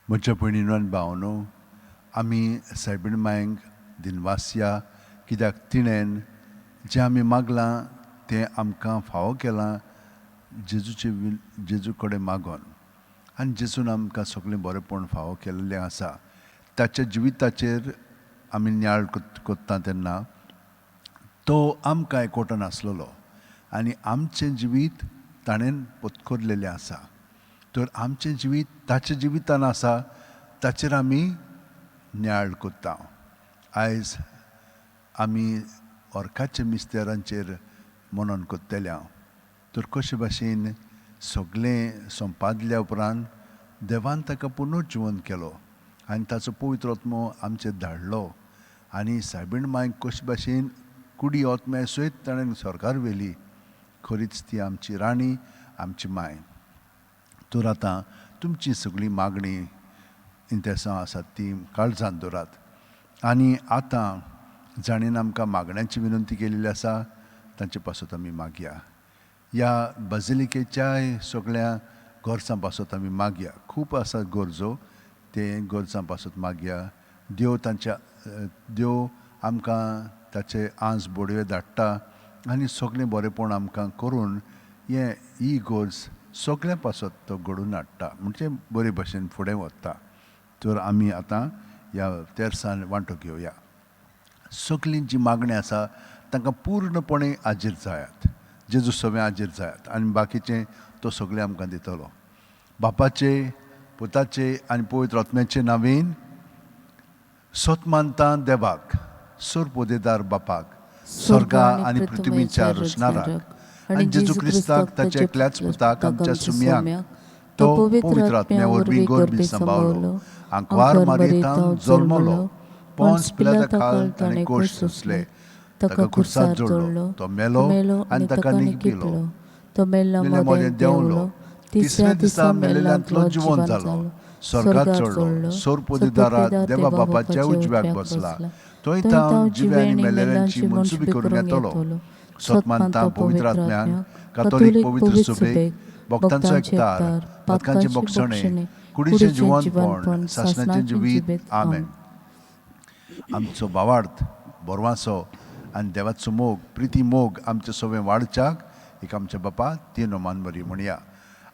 म्हज्या भयणीनो आनी भावनो, आमी सायबीण मायंक दिनवासया, कित्याक तिणेन जें आमी मागलां तें आमकां फावो केलां जेजूचे जेजू कडेन मागोन, आनी जेजून आमकां सगळें बरेंपण फावो केल्लें आसा. ताच्या जिविताचेर आमी नियाळ कोत्ता तेन्ना तो आमकां एकवटन आसलेलो आनी आमचें जिवीत ताणें पोतकोरलेलें आसा. तर आमचें जिवीत ताच्या जिवितान आसा, ताचेर आमी नियाळ कोत्ता. आयज आमी ऑर्काच्या मिस्तेरांचेर मनन कोत्तले हांव. तर कशे भाशेन सगळें संपादल्या उपरांत देवान ताका पुनर्जिवन केलो आनी ताचो पवित्र आत्मो आमचेर धाडलो आनी सायबीण मायक कशे भाशेन कुडी आत्म्या सयत ताणें सरकार व्हेली. खरीच ती आमची राणी, आमची माय. तर आतां तुमची सगळीं मागणी इंतेसांव आसात ती काळजांत दवरात. आनी आतां जाणेन आमकां मागण्यांची विनंती केलेली आसा तांचे पासत आमी मागया. ह्या बाजिलिकेच्याय सगळ्या गरजां पासत आमी मागया. खूब आसात गरजो, ते गरजां पासत मागया. देव तांच्या देव आमकां ताचे आंज बोडवे धाडटा आनी सगळें बरेंपण आमकां करून हें ही गरज सगळ्यां पासत तो घडोवन हाडटा, म्हणजे बरे भशेन फुडें वता. तर आमी आतां ह्या तेरसान वांटो घेवया. सगळीं जी मागणी आसा तांकां पूर्णपणे हाजीर जायात, जेजू सगळें हाजीर जायात आनी बाकीचें तो सगळें आमकां दितलो. बापाचे, पुताचे आनी पवित्र आत्म्याचे नांवेन सत मानता देवाक, सोरपोदेदार बापाक, स्वर्गा आनी पृथ्वीच्या रचणाराक, आनी जेजू क्रिस्ताक ताच्या एकल्याच पुताक आमच्या सुम्याक, तो पवित्र आत्म्या वरवीं गर्भी सांबावलो, आंकवार मारयेतान जल्मलो, पोंस पिलाता खाल ताणें कोश सोंसले, ताका खुर्सात जोडलो, तो मेलो आनी ताका निगपिलो, तो मेल्ल्या मदें देंवलो, तिसऱ्या दिसा मेल्ल्यांतलो जिवंत जालो, स्वर्गात चडलो, सोरपोदेदारा देवा बापाच्या उजव्याक बसला, थंय तावन जिव्या आनी मेलेल्यांची मनसुबी करून येतलो. सत मानता पवित्र आत्म्यान, कातोलीक पवित्र सुबेक, भक्तांचो एकतार, पातकांचें बोगसणें, कुडीचें जिवनपण, सासणाचें जिवीत. आमेन. आमचो भावार्थ, बरवासो आनी देवाचो मोग, प्रिती मोग आमचे सगळें वाडच्याक एक आमच्या बापा तीन मान बरी म्हणया.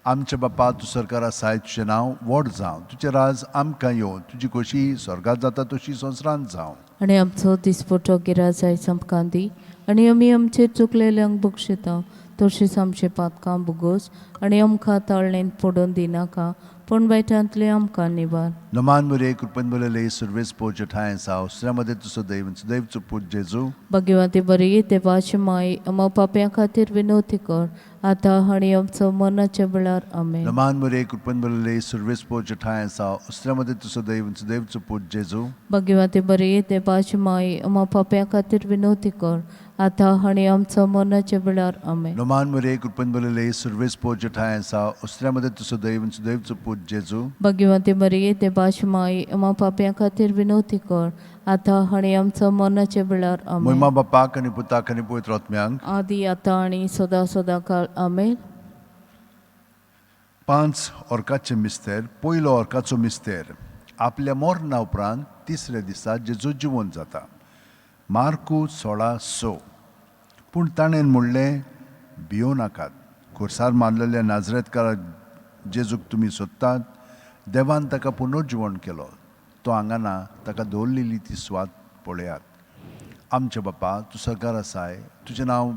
आमच्या बापा, तूं सरकार आसाय, तुजें नांव व्हड जावं, तुजें राज आमकां येवं, तुजी खोशी स्वर्गात जाता तशी संवसारांत जावं. आनी आमचो दिसपटो गिराज आयज आमकां दी, आनी आमी आमचेर चुकलेल्यांक बक्षिता तशीच आमचे पातकां भुगोस, आनी आमकां ताळणेंत पडून दिनाका, पूण वायटांतले आमकां निवार. नमान मुरे कृपेन भरलेले सुर्वेस पोच ठांय आसा, उसऱ्यामध्ये तूं सदैव सदैवचो पूत जेजू. भाग्यवंती बरी देवाची माय, आमा पापयां खातीर विनवती कर, आतां आनी आमचो मरणाच्या वेळार. आमेन. नमान मुरे कृपेन भरलेले सुर्वेस पोच ठांय आसा, उसऱ्यामध्ये तूं सदैव सदैवचो पूत जेजू. भाग्यवंती बरी देवाची माय, आमा पापयां खातीर विनवती कर, आतां आनी आमचो मरणाच्या वेळार. आमेन. नमान मुरे कृपेन भरलेले सुर्वेस पोच ठांय आसा, उसऱ्यामध्ये तूं सदैव सदैवचो पूत जेजू. भाग्यवंती मरिये देवाची माय, आमा पापयां खातीर विनवती कर, आतां आनी आमचो मरणाच्या वेळार. आमेन. महिमा बापाक आनी पुताक आनी पवित्र आत्म्यांक, आदी आतां आनी सदां सदां काळ. आमेन. 5 ऑर्काचे मिस्तेर. पयलो ऑर्काचो मिस्तेर, आपल्या मरणा उपरांत तिसऱ्या दिसा जेजू जिवंत जाता. मार्कू 16:6. पूण ताणें म्हणलें, भियों नाकात, खुर्सार मारलेल्या नाजरेतकारा जेजूक तुमी सोदतात. देवान ताका पुनर्जिवण केलो, तो हांगा ना, ताका दवरलेली ती सुवात पळयात. आमच्या बापा, तूं सरकार आसाय, तुजें नांव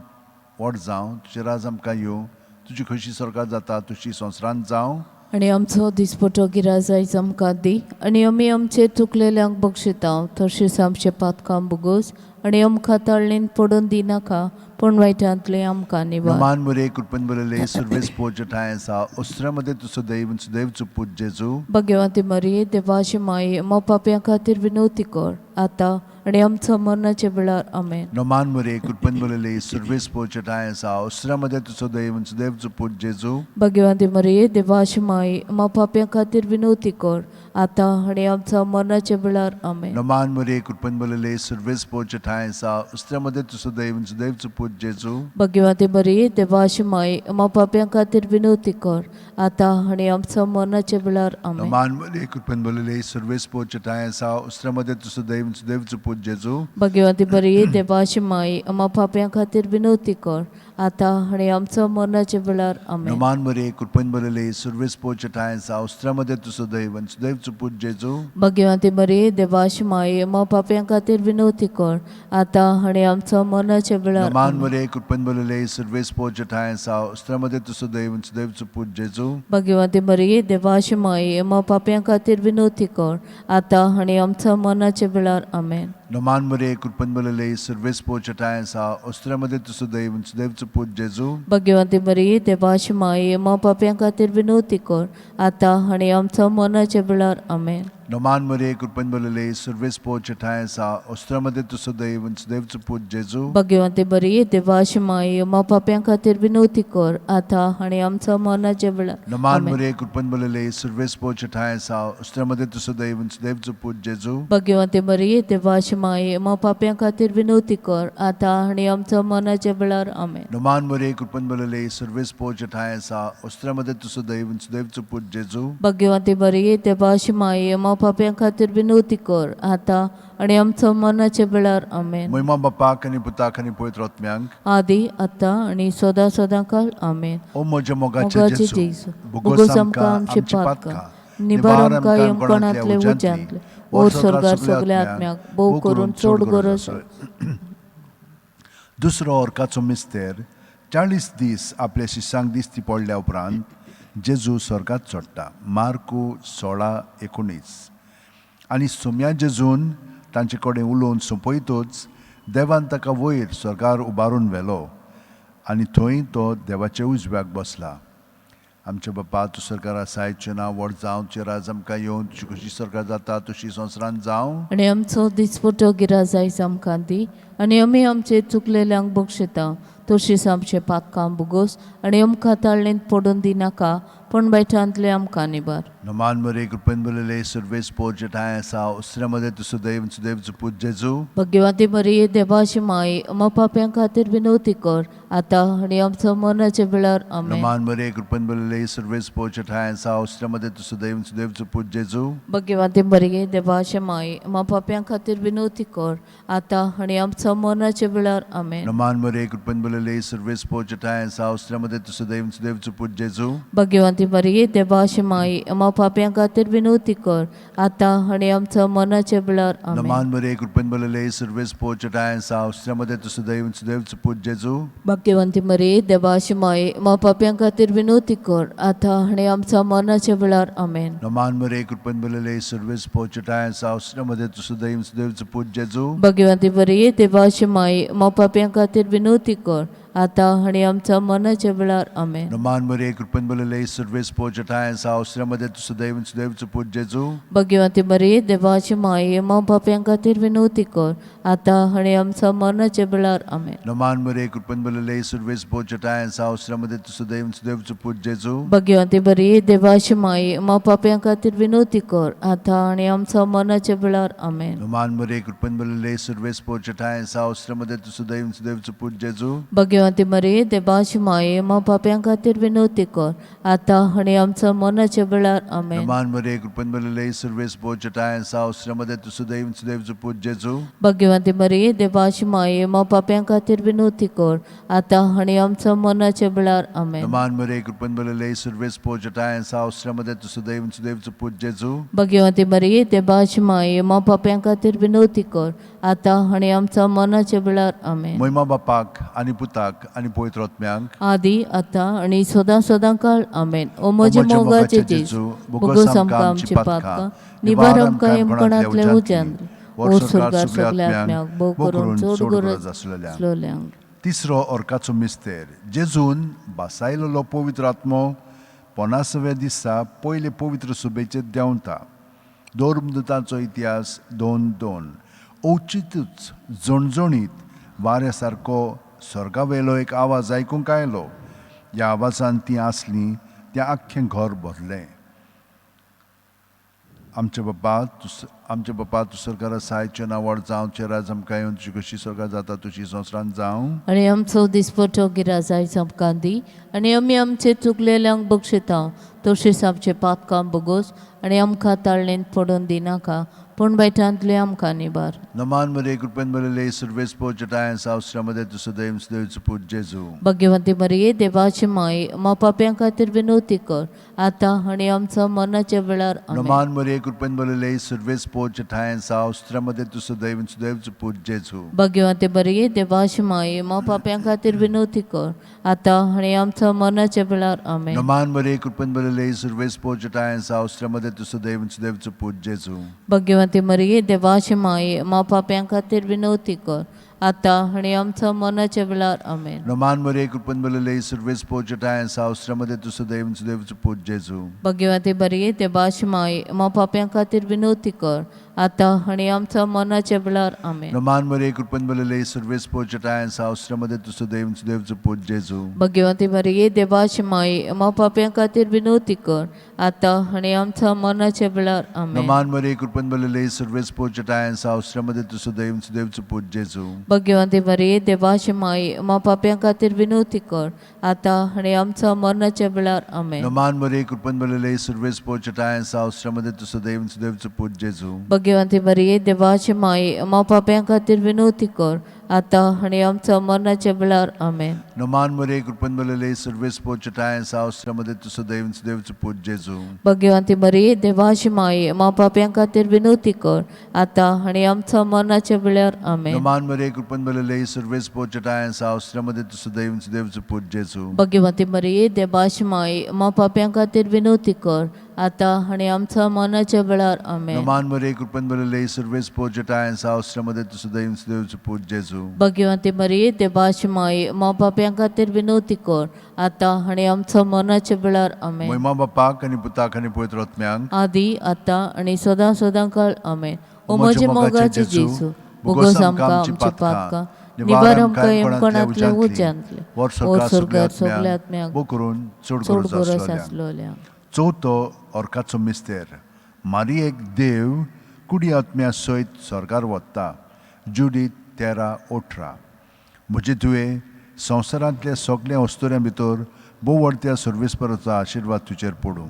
व्हड जावं, तुजें राज आमकां येवं, तुजी खोशी सरकार जाता तुजी संवसारांत जावं. आनी आमचो दिसपटो गिराज आयज आमकां दी, आनी आमी आमचे चुकलेल्यांक बक्षिता तशेंच आमचे पातकां भुगोस, आनी आमकां ताळणेंत पडून दिनाका, पूण वायटांतले आमकां निवार. नमान मुरे कृपेन भरलेले सुर्वेस पोच ठांय आसा, उसऱ्यामध्ये तूं सदैव सदैवचो पूत जेजू. भाग्यवंती मरिये देवाची माय, आमा पापयां खातीर विनवती कर, आतां आनी आमचो मरणाच्या वेळार. आमेन. नमान मुरे कृपेन भरलेले सुर्वेस पोच ठांय आसा, उसऱ्यामध्ये तूं सदैव सदैवचो पूत जेजू. भाग्यवंती मरिये देवाची माय, आमा पापयां खातीर विनवती कर, आतां आनी आमच्या मरणाच्या वेळार. आमेन. नमान मरे कृपेन भरलेले, सर्वेस पोचे ठांय आसा, उस्त्या मदें तूं सदैव सुदैवचो पूत जेजू. भगवती बरी देवाशी माई, आम्हा पाप्यां खातीर विनवती कर, आतां आनी आमच्या मरणाच्या वेळार. आमेन. नमान मरे कृपेन भरलेले, सर्वेस पोचे ठांय आसा, उस्त्या मदें तूं सदैव सुदैवचो पूत जेजू. भगवती बरी देवाशी माई, आम्हा पाप्यां खातीर विनवती कर, आतां आनी आमच्या मरणाच्या वेळार. आमेन. नमान मरे कृपेन भरलेले, सर्वेस पोचे ठांय आसा, उस्त्या मदें तूं सदैव सुदैवचो पूत जेजू. भगवती बरी देवाशी माई, आम्हा पाप्यां खातीर विनवती कर, आतां आनी आमच्या मरणाच्या वेळार. नमान आमेन. मरे कृपेन भरलेले, सर्वेस पोचे ठांय आसा, उस्त्या मदें तूं सदैव सुदैवचो पूत जेजू. भगवती बरी देवाशी माई, आम्हा पाप्यां खातीर विनवती कर, आतां आनी आमच्या मरणाच्या वेळार. आमेन. नमान मरे कृपेन भरलेले, सर्वेस पोचे ठांय आसा, उस्त्या मदें तूं सदैव सुदैवचो पूत जेजू. भगवती बरी देवाशी माई, आम्हा पाप्यां खातीर विनवती कर, आतां आनी आमच्या मरणाच्या वेळार. आमेन. नमान मरे कृपेन भरलेले, सर्वेस पोचे ठांय आसा, उस्त्या मदें तूं सदैव सुदैवचो पूत जेजू. भगवती बरी देवाशी माई, आम्हा पाप्यां खातीर विनवती कर, आतां आनी आमच्या मरणाच्या वेळार. नमान आमेन. मरे कृपेन भरलेले, सर्वेस पोचे ठांय आसा, उस्त्या मदें तूं सदैव सुदैवचो पूत जेजू. भगवती बरी देवाशी माई, आम्हा पाप्यां खातीर विनवती कर, आतां आनी आमच्या मरणाच्या वेळार. आमेन. नमान मरे कृपेन भरलेले, सर्वेस पोचे ठांय आसा, उस्त्या मदें तूं सदैव सुदैवचो पूत जेजू. भगवती बरी देवाशी माई, आम्हा पाप्यां खातीर विनवती कर, आतां आनी आमच्या मरणाच्या वेळार. आमेन. महिमा बापाक आनी पुताक आनी पवित्र आत्म्यांक, आदी आतां आनी सदां सदां काल. आमेन. ओ म्हज्या मोगाचे मोगाचे जेजू, जेजू, भोगोस भोगोस आमकां आमकां आमचे आमची पातकां, पातकां, निबार आमकां यमकणांतले उज्यांतले, ओर स्वर्गार सगल्या आत्म्याक, भोव करून चड गरज. दुसरो अर्काचो मिस्तेर. 40 दीस आपल्या शिसांक दिसती पडल्या उपरांत जेजू स्वर्गात चडटा. मार्कू 16:19. आनी सोम्या जेजून तांचे कडेन उलोवन सोंपयतच देवान ताका वयर स्वर्गार उबारून व्हेलो आनी थंय तो देवाच्या उजव्याक बसला. आमच्या बापा, तूं सरकार आसाय, तुजें नांव व्हड जावं, तुजें राज आमकां येवन, तुजी खुशी सरकार जाता तशी संवसारांत जावं. आनी आमचो दिसपटो गिराज आयज आमकां दी, आनी आमी आमचे चुकलेल्यांक बक्षिता तशीच आमचे पातकां भुगोस, आनी आमकां ताळणेंत पडून दिनाका, पूण बायटांतले आमकां निबार. नमान मरे कृपेन भरलेले, सर्वेस पोर ठांय आसा, उसऱ्या मदें तूं सुदैव सुदैवचो पूत जेजू. भगवती मरिये देवाची माई, आम्हा पाप्यां खातीर विनवती कर, आतां आनी आमच्या मरणाच्या वेळार. आमेन. नमान मरे कृपेन भरलेले, सर्वेस पोर ठांय आसा, उसऱ्या मदें तूं सुदैव सुदैवचो पूत जेजू. भगवती मरिये देवाची माई, आम्हा पाप्यां खातीर विनवती कर, आतां आनी आमच्या मरणाच्या वेळार. आमेन. नमान मरे कृपेन भरलेले, सर्वेस पोर ठांय आसा, उसऱ्या मदें तूं सुदैव सुदैवचो पूत जेजू. भगवती मरिये देवाची माई, आम्हा पाप्यां खातीर विनवती कर, आतां आनी आमच्या मरणाच्या वेळार. आमेन. नमान मरे कृपेन भरलेले, सर्वेस पोर ठांय आसा, उसऱ्या मदें तूं सुदैव सुदैवचो पूत जेजू. भाग्यवंती मरिये देवाची माई, आम्हा पाप्यां खातीर विनवती कर, आतां आनी आमच्या मरणाच्या वेळार. आमेन. नमान मरे कृपेन भरलेले, सर्वेस पोर ठांय आसा, उसऱ्या मदें तूं सुदैव सुदैवचो पूत जेजू. भगवंती बरी देवाची माई, आम्हा पाप्यां खातीर विनवती कर, आतां आनी आमच्या मरणाच्या वेळार. आमेन. नमान मरे कृपेन भरलेले, सर्वेस पोर ठांय आसा, उसऱ्या मदें तूं सुदैव सुदैवचो पूत जेजू. भगवंती बरी देवाची माई, आम्हा पाप्यां खातीर विनवती कर, आतां आनी आमच्या मरणाच्या वेळार. आमेन. नमान मरे कृपेन भरलेले, सर्वेस पोर ठांय आसा, उसऱ्या मदें तूं सुदैव सुदैवचो पूत जेजू. भगवंती बरी देवाची माई, आम्हा पाप्यां खातीर विनवती कर, आतां आनी आमच्या मरणाच्या वेळार. आमेन. नमान मरे कृपेन भरलेले, सर्वेस पोर ठांय आसा, उसऱ्या मदें तूं सुदैव सुदैवचो पूत जेजू. भगवंती मरिये देवाची माई, आम्हा पाप्यां खातीर विनवती कर, आतां आनी आमच्या मरणाच्या वेळार. आमेन. नमान मरे कृपेन भरलेले, सर्वेस पोर ठांय आसा, उसऱ्या मदें तूं सुदैव सुदैवचो पूत जेजू. भगवंती मरिये देवाची माई, आम्हा पाप्यां खातीर विनवती कर, आतां आनी आमच्या मरणाच्या वेळार. आमेन. नमान मरे कृपेन भरलेले, सर्वेस पोर ठांय आसा, उसऱ्या मदें तूं सुदैव सुदैवचो पूत जेजू. भगवंती मरिये देवाची माई, आम्हा पाप्यां खातीर विनवती कर, आतां आनी आमच्या मरणाच्या वेळार. आमेन. महिमा बापाक आनी पुताक आनी पवित्र आत्म्यांक, आदी आतां आनी सदां सदां काळ. आमेन. ओ म्हजे मोगाचे जेजू, भोगोस आमकां आमची पातकां, निबार आमकां यमकणांतले उज्यांतले, ओ स्वर्गार सगल्या आत्म्याक, भोव करून चड गरज आसलेल्यांक. तिसरो अर्काचो मिस्तेर. जेजून बासायलेलो पवित्र आत्मो 50व्या दिसा पयले पवित्र सुबेचेर देंवता. धर्मदूतांचो इतिहास 2:2. अवचितूच झणझणीत वाऱ्या सारको स्वर्गावेलो एक आवाज आयकूंक आयलो. ह्या आवाजान तीं आसलीं तें आख्खें घर भरलें. आमच्या बापा तूं आमच्या बापा तूं सरकार आसाय नांव व्हड जावं तुजें राज आमकां येवन तुजी कशी सरकार जाता तुजी संवसारांत जावं. आनी आमचो दिसपटो गिराज आयज आमकां दी आनी आमी आमचे चुकलेल्यांक बक्षिता तशीच आमचे पातकां बोगोस आनी आमकां ताळणेंत पडून दिनाका पूण वायटांतले आमकां निबार. नमान मरे कृपेन बरले सुर्वेस पोचटाय सावसरामध्ये तूं सदैव सदैव पूत जेजू. भग्यवंती मरिये देवाची माय मा पाप्यां खातीर विनवती कर आतां आनी आमचो मरणाच्या वेळार. आमेन. नमान मरे कृपेन बरले सुर्वेस पोचटाय सावसरामध्ये तूं सदैव सदैव पूत जेजू. भग्यवंती मरिये देवाची माय मा पाप्यां खातीर विनवती कर आतां आनी आमचो मरणाच्या वेळार. आमेन. नमान मरे कृपेन बरले सुर्वेस पोचटाय सावसरामध्ये तूं सदैव सदैव पूत जेजू. भग्यवंती मरिये देवाची माय मा पाप्यां खातीर विनवती कर आतां आनी आमचो मरणाच्या वेळार. आमेन. नमान मरे कृपेन बरले सुर्वेस पोचटाय सावसरामध्ये तूं सदैव सदैव पूत जेजू. भग्यवंती मरिये देवाची माय मा पाप्यां खातीर विनवती कर आतां आनी आमचो मरणाच्या वेळार. आमेन. नमान मरे कृपेन बरले सुर्वेस पोचटाय सावसरामध्ये तूं सदैव सदैव पूत जेजू. भग्यवंती मरिये देवाची माय मा पाप्यां खातीर विनवती कर आतां आनी आमचो मरणाच्या वेळार. आमेन. नमान मरे कृपेन बरले सुर्वेस पोचटाय सावसरामध्ये तूं सदैव सदैव पूत जेजू. भग्यवंती मरिये देवाची माय मा पाप्यां खातीर विनवती कर आतां आनी आमचो मरणाच्या वेळार. आमेन. नमान मरे कृपेन बरले सुर्वेस पोचटाय सावसरामध्ये तूं सदैव सदैव पूत जेजू. भग्यवंती मरिये देवाची माय मा पाप्यां खातीर विनवती कर आतां आनी आमचो मरणाच्या वेळार. आमेन. नमान मरे कृपेन बरले सुर्वेस पोचटाय सावसरामध्ये तूं सदैव सदैव पूत जेजू. भग्यवंती मरिये देवाची माय मा पाप्यां खातीर विनवती कर आतां आनी आमचो मरणाच्या वेळार. आमेन. नमान मरे कृपेन बरले सुर्वेस पोचटाय सावसरामध्ये तूं सदैव सदैव पूत जेजू. भग्यवंती मरिये देवाची माय मा पाप्यां खातीर विनवती कर आतां आनी आमचो मरणाच्या वेळार. आमेन. नमान मरे कृपेन बरले सुर्वेस पोचटाय सावसरामध्ये तूं सदैव सदैव पूत जेजू. भग्यवंती मरिये देवाची माय मा पाप्यां खातीर विनवती कर आतां आनी आमचो मरणाच्या वेळार. आमेन. महिमा बापाक आनी पुताक आनी पवित्र आत्म्यांक. आदी आतां आनी सदां सदां काळ. आमेन. ओ म्हजे मोगाचे जेजू बोगोस आमकां आमची पातकां निवार आमकां यमकणांतले उज्यांतले वर वर स्वर्गार स्वर्गार सगळ्या सगल्या आत्म्यांक आत्म्यांक बो करून चड चड गरज गरज आसलोल्यांक. आसलोल्या. चवथो अर्काचो मिस्तेर मारी एक देव कुडी आत्म्या सयत स्वर्गार वता. जुडीत 13:18. म्हजे तुवें संवसारांतल्या सगल्या अस्तुऱ्यां भितर भोव व्हडत्या सर्वेस्पराचो आशिर्वाद तुजेर पडूं.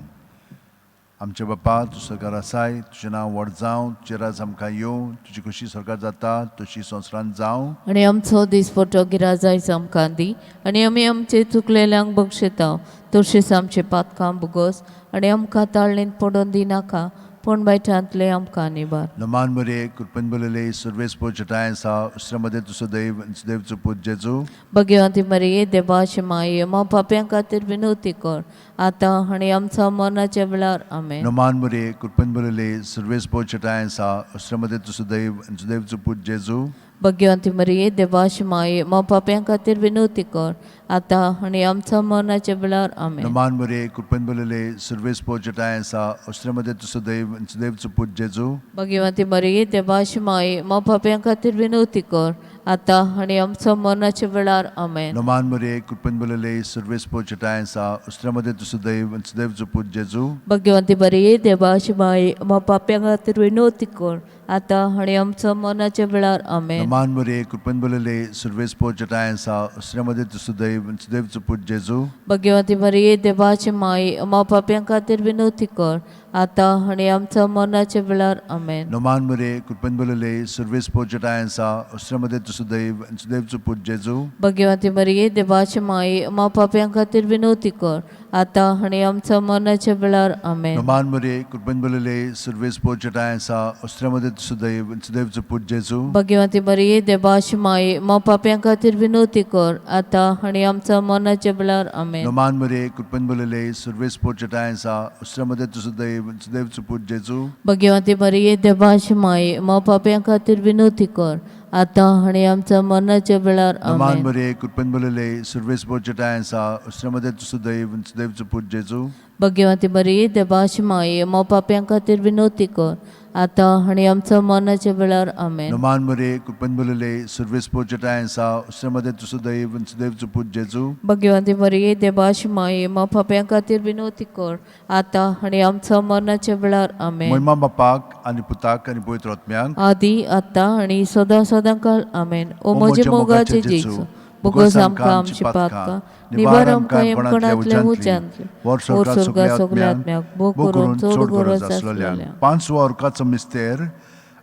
आमच्या बापा तूं सरकार आसाय तुजें नांव व्हड जावं तुजें राज आमकां येवं तुजी कशी सरकार जाता तशी संवसारांत जावं. आनी आमचो दिसपटो गिराज आयज आमकां दी आनी आमी आमचे चुकलेल्यांक बक्षिता तशीच आमचे पातकां बोगोस आनी आमकां ताळणेंत पडून दिनाका पूण वायटांतले आमकां निबार. नमान मरे कृपेन बरले सर्वेस पोचटाय आसा श्रमध्ये तूं सदैव सदैवचो पूत जेजू. भग्यवंती मरिये देवाची माय मा पाप्यां खातीर विनवती कर आतां आनी आमचो मरणाच्या वेळार. आमेन. नमान मरे कृपेन बरले सर्वेस पोचटाय आसा श्रमध्ये तूं सदैव सदैवचो पूत जेजू. भग्यवंती मरिये देवाची माय मा पाप्यां खातीर विनवती कर आतां आनी आमचो मरणाच्या वेळार. आमेन. नमान मरे कृपेन बरले सर्वेस पोचटाय आसा श्रमध्ये तूं सदैव सदैवचो पूत जेजू. भग्यवंती मरिये देवाची माय मा पाप्यां खातीर विनवती कर आतां आनी आमचो मरणाच्या वेळार. आमेन. नमान मरे कृपेन बरले सर्वेस पोचटाय आसा श्रमध्ये तूं सदैव सदैवचो पूत जेजू. भग्यवंती मरिये देवाची माय मा पाप्यां खातीर विनवती कर आतां आनी आमचो मरणाच्या वेळार. आमेन. नमान मरे कृपेन बरले सर्वेस पोचटाय आसा श्रमध्ये तूं सदैव सदैवचो पूत जेजू. भग्यवंती मरिये देवाची माय मा पाप्यां खातीर विनवती कर आतां आनी आमचो मरणाच्या वेळार. आमेन. नमान मरे कृपेन बरले सर्वेस पोचटाय आसा श्रमध्ये तूं सदैव सदैवचो पूत जेजू. भग्यवंती मरिये देवाची माय मा पाप्यां खातीर विनवती कर आतां आनी आमचो मरणाच्या वेळार. आमेन. नमान मरे कृपेन बरले सर्वेस पोचटाय आसा श्रमध्ये तूं सदैव सदैवचो पूत जेजू. भग्यवंती मरिये देवाची माय मा पाप्यां खातीर विनवती कर आतां आनी आमचो मरणाच्या वेळार. आमेन. नमान मरे कृपेन बरले सर्वेस पोचटाय आसा श्रमध्ये तूं सदैव सदैवचो पूत जेजू. भग्यवंती मरिये देवाची माय मा पाप्यां खातीर विनवती कर आतां आनी आमच्या मरणाच्या वेळार. नमान आमेन. मरे कृपेन बरले सर्वेस पोचटाय आसा श्रमध्ये तूं सदैव सदैवचो पूत जेजू. भग्यवंती मरिये देवाची माय मा पाप्यां खातीर विनवती कर आतां आनी आमचो मरणाच्या वेळार. आमेन. नमान मरे कृपेन भरलेले, सर्वेस्पर तुजेठांय आसा, स्त्रियां मदें तूं सुदैव आनी सुदैव पूत जेजू. भगवंती मरिये, देवाची माये, मा पाप्यां खातीर विनवती कर, आतां आनी आमचो मरणाच्या वेळार. आमेन. महिमा बापाक आनी पुताक आनी पवित्र आत्म्याक. आदी आतां आनी सदां सदां काल. आमेन. ओ म्हजे मोगाचे जेजू, भोगोस आमकां आमची पातकां, निवार आमकां यमकणांतल्या उज्यांतले, वर वर स्वर्गात स्वर्गात सगल्या आत्म्याक, भोग करून चड गरज आसलेल्यांक. पांचवो अर्काचो मिस्तेर.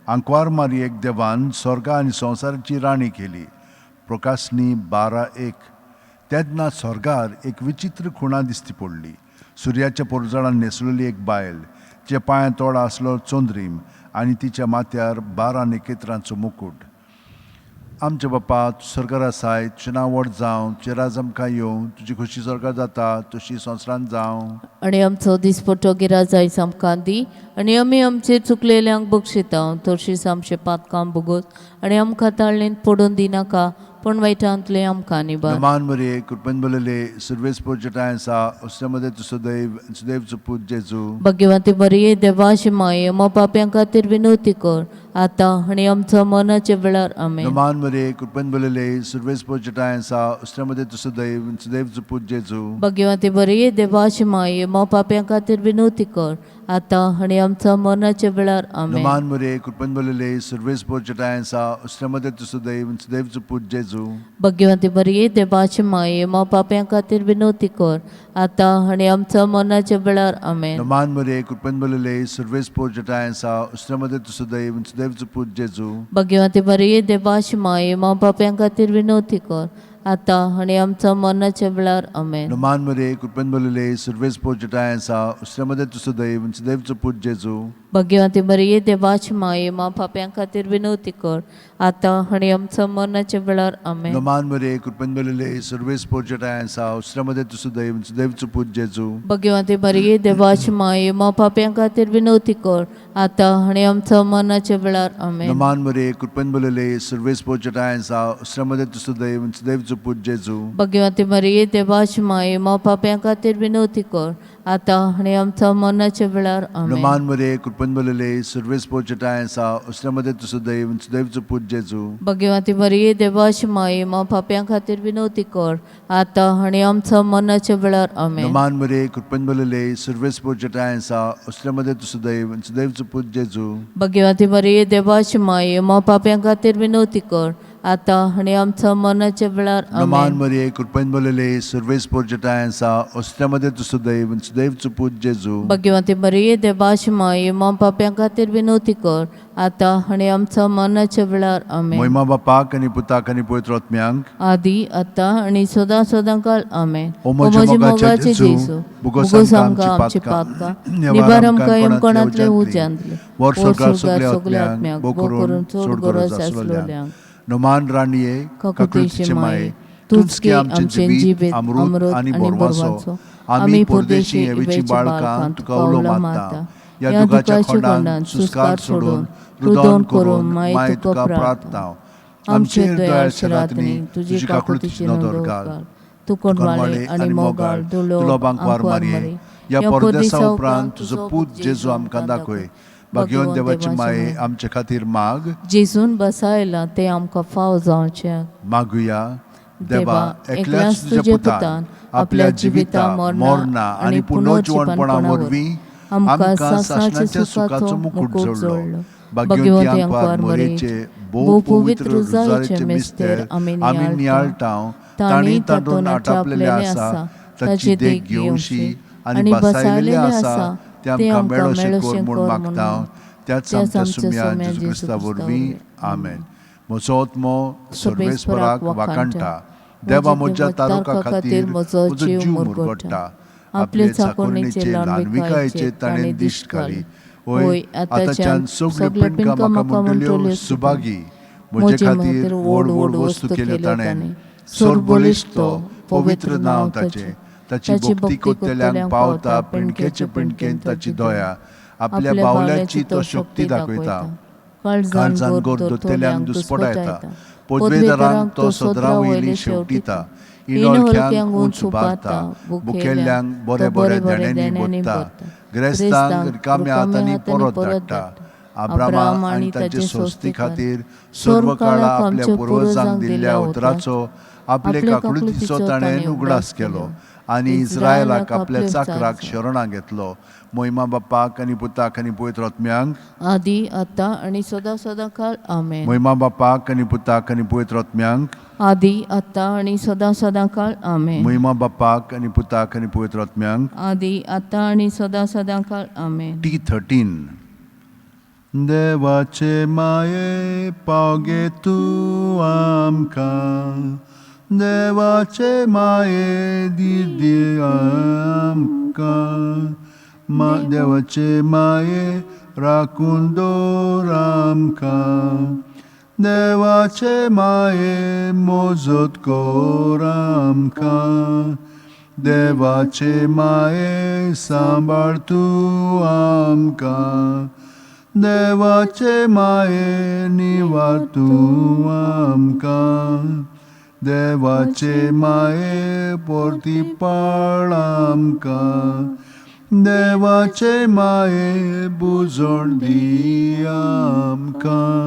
आंकवार मारयेक देवान स्वर्गा आनी संवसाराची राणी केली. प्रकाशनी 12:1. तेन्ना स्वर्गार एक विचित्र खुणा दिसती पडली. सुर्याच्या पोरजळान न्हेसलेली एक बायल, तिच्या पांयां तोडा आसलो चंद्रीम आनी तिच्या माथ्यार 12 नखेत्रांचो मुकूट. आमचे बापा, तूं स्वर्गार आसाय, तुजें नांव व्हड जावं, तुजें राज आमकां येवं, तुजी खोशी स्वर्गार जाता तशी संवसारांत जावं. आनी आमचो दिसपट्टो गिराज आयज आमकां दी, आनी आमी आमचे चुकलेल्यांक बक्षिता तशीच आमचे पातकां भोगोस, आनी आमकां ताळणेंत पडून दिनाका, पूण वायटांतलें आमकां निबार. नमान मरे कृपेन भरलेले, सर्वेस्पर तुजेठांय आसा, स्त्रियां मदें तूं सुदैव आनी सुदैवचो पूत जेजू. भाग्यवंती मरिये, देवाची माये, मा पाप्यां खातीर विनवती कर, आतां आनी आमचो मरणाच्या वेळार. आमेन. नमान मरे कृपेन भरलेले, सर्वेस्पर तुजेठांय आसा, स्त्रियां मदें तूं सुदैव आनी सुदैवचो पूत जेजू. भाग्यवंती मरिये, देवाची माये, मा पाप्यां खातीर विनवती कर, आतां आनी आमचो मरणाच्या वेळार. आमेन. नमान मरे कृपेन भरलेले, सर्वेस्पर तुजेठांय आसा, स्त्रियां मदें तूं सुदैव आनी सुदैवचो पूत जेजू. भाग्यवंती मरिये, देवाची माये, मा पाप्यां खातीर विनवती कर, आतां आनी आमचो मरणाच्या वेळार. आमेन. नमान मरे कृपेन भरलेले, सर्वेस्पर तुजेठांय आसा, स्त्रियां मदें तूं सुदैव आनी सुदैवचो पूत जेजू. भाग्यवंती मरिये, देवाची माये, मा पाप्यां खातीर विनवती कर, आतां आनी आमचो मरणाच्या वेळार. आमेन. नमान मरे कृपेन भरलेले, सर्वेस्पर तुजेठांय आसा, स्त्रियां मदें तूं सुदैव आनी सुदैवचो पूत जेजू. भाग्यवंती मरिये, देवाची माये, मा पाप्यां खातीर विनवती कर, आतां आनी आमचो मरणाच्या वेळार. आमेन. नमान मरे कृपेन भरलेले, सर्वेस्पर तुजेठांय आसा, स्त्रियां मदें तूं सुदैव आनी सुदैवचो पूत जेजू. भाग्यवंती मरिये, देवाची माये, मा पाप्यां खातीर विनवती कर, आतां आनी आमचो मरणाच्या वेळार. आमेन. नमान मरे कृपेन भरलेले, सर्वेस्पर तुजेठांय आसा, स्त्रियां मदें तूं सुदैव आनी सुदैवचो पूत जेजू. भाग्यवंती मरिये, देवाची माये, मा पाप्यां खातीर विनवती कर, आतां आनी आमचो मरणाच्या वेळार. आमेन. नमान मरे कृपेन भरलेले, सर्वेस्पर तुजेठांय आसा, स्त्रियां मदें तूं सुदैव आनी सुदैवचो पूत जेजू. भाग्यवंती मरिये, देवाची माये, मा पाप्यां खातीर विनवती कर, आतां आनी आमचो मरणाच्या वेळार. आमेन. नमान मरे कृपेन भरलेले, सर्वेस्पर तुजेठांय आसा, स्त्रियां मदें तूं सुदैव आनी सुदैवचो पूत जेजू. भाग्यवंती मरिये, देवाची माये, मा पाप्यां खातीर विनवती कर, आतां आनी आमचो मरणाच्या वेळार. नमान आमेन. मरे कृपेन भरलेले, सर्वेस्पर तुजेठांय आसा, स्त्रियां मदें तूं सुदैव आनी सुदैवचो पूत जेजू. भाग्यवंती मरिये, देवाची माये, मा पाप्यां खातीर विनवती कर, आतां आनी आमचो मरणाच्या वेळार. आमेन. महिमा बापाक आनी पुताक आनी पवित्र आत्म्यांक. आदी आतां आनी सदां सदां काल. आमेन. ओ म्हज्या मोगाच्या जेजू, भोगोस आमकां आमची पातकां, निवार आमकां यमकणांतले उज्यांतले, वर स्वर्गार सगल्या आत्म्याक, भोग करून चड गरज आसलेल्यांक. नमान राणये, काकुळतीचे माये, तूंच की आमचें जिवीत, अमृत आनी बोरवांचो, आमी परदेशी हेवेची बाळकां तुका उलो मारता. ह्या दुखाच्या खोंडान सुस्कार सोडून रुदन करून माय तुका प्रार्थना. आमचेर दयाळ शरातनी तुजी काकुळतीची नदर घाल. तूं कोणवाळे आनी मोगाळ तुलो बांकवार मारये, ह्या परदेसा उपरांत तुजो पूत जेजू आमकां दाखय. भाग्यवंत देवाची माये, आमचे खातीर माग. जेजून बसायला तें आमकां फाव जावचें. मागुया. देवा, एकल्याच तुज्या पुतान आपल्या जिविता, मरणा आनी पुनर्जिवणपणा वरवीं आमकां सासणाच्या सुखाचो मुकूट जोडलो. भाग्यवंती आंकवार मरेचे भोव पवित्र रुजारीचे मिस्तेर आमी नियाळटा, तांणी तातूंत आटापलेले आसा ताची देख घेवशी आनी बसायलेले आसा ते आमकां मेळोशें कर म्हूण मागता, त्याच आमच्या सुम्या जेजू क्रिस्ता वरवीं. आमेन. म्हजो आत्मो सर्वेस्पराक वाखाणटा, देवा म्हज्या तारुका खातीर म्हजो जीव मुरगट्टा. आपले चाकोरणीचे ल्हानविकायेचे ताणें दिश्ट घाली. वय, आतांच्यान सगल्यो पिंडकां म्हाका म्हणटल्यो सुभागी. म्हजे खातीर व्हड व्हड वस्तू केल्यो ताणें. सर्वबळिश्ट तो, पवित्र नांव ताचें. ताची भक्ती कोत्तेल्यांक पावता पिंडकेचे पिंडकेन ताची दया. आपल्या बावल्याची तो शक्ती दाखयता, काळजान गोर दोत्तेल्यांक दुस्पटायता. पदवेदारांक तो सदरा वयली शेवटिता, इणोळख्यांक उंच उबारता, बुकेल्ल्यांक बरे बरे देण्यांनी भरता, ग्रेस्तांक रिकाम्या हातांनी परत धाडटा. अब्रामा आनी ताचे संस्थे खातीर सर्व काळा आपल्या पुर्वजांक दिल्ल्या उतराचो आपले काकळुतीचो ताणें उगडास केलो आनी इस्रायलाक आपल्या चाकराक शरणां घेतलो. मोहिमा बापाक आनी पुताक आनी पवित्र आत्म्यांक, आदी आतां आनी सदां सदां काळ. आमेन. मोहिमा बापाक आनी पुताक आनी पवित्र आत्म्यांक, आदी आतां आनी सदां सदां काळ. आमेन. मोहिमा बापाक आनी पुताक आनी पवित्र आत्म्यांक, आदी आतां आनी सदां सदां काळ. आमेन. T13. देवाचे माये पावगे तूं आमकां, देवाचे माये दी आमकां, देवाचे माये राखून दवर आमकां, देवाचे माये मोजत कर आमकां, देवाचे माये सांबाळ तूं आमकां, देवाचे माये निवार तूं आमकां, देवाचे माये परती पाळ आमकां, देवाचे माये बुजोण दी आमकां.